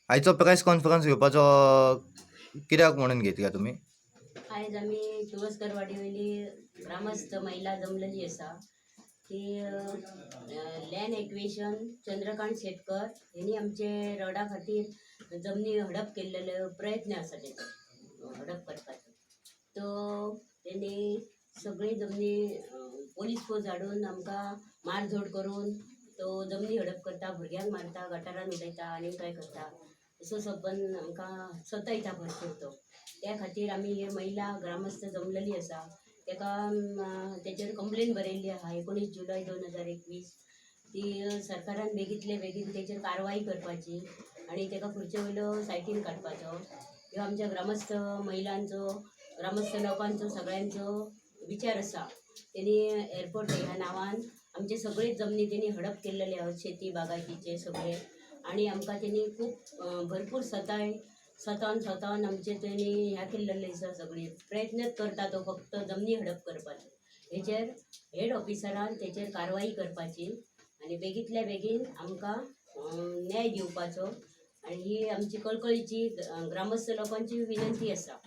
आयचो press conference घेवपाचो कित्याक म्हणून घेतल्या तुमी? आयज आमी तुळसकरवाडी वयली ग्रामस्थ महिला जमलेली आसा ती लँड एक्वेशन चंद्रकांत शेटकर हेणी आमचे रोडा खातीर जमनी हडप केल्लेले प्रयत्न आसा तेचो हडप करपाचो. तो तेणी सगळी जमनी पोलीस फोर्स हाडून आमकां मारझोड करून तो जमनी हडप करता, भुरग्यांक मारता, गटारान उडयता आनी काय करता असो सबंद आमकां सतयता भरपूर तो. त्या खातीर आमी हे महिला ग्रामस्थ जमलेली आसा. तेका तेचेर कंप्लेन बरयल्ली आहा 19 जुलय 2021. ती सरकारान बेगीतले बेगीन तेचेर कारवाई करपाची आनी तेका खुर्चे वयलो सायटीन काडपाचो. ह्यो आमच्या ग्रामस्थ महिलांचो, ग्रामस्थ लोकांचो सगळ्यांचो विचार आसा. तेणी एअरपोर्ट ह्या नांवान आमचे सगळेच जमनी तेणी हडप केल्लेले आहात, शेती बागायतीचे सगळे. आनी आमकां तेणी खूब भरपूर सताय सतावन सतावन आमचे तेणी ह्या केल्लेले आसा. सगळी प्रयत्नच करता तो फक्त जमनी हडप करपाचो. हेचेर हेड ऑफिसरान तेचेर कारवाई करपाची आनी बेगीतल्या बेगीन आमकां न्याय दिवपाचो आनी ही आमची कळकळीची ग्रामस्थ लोकांची विनंती आसा.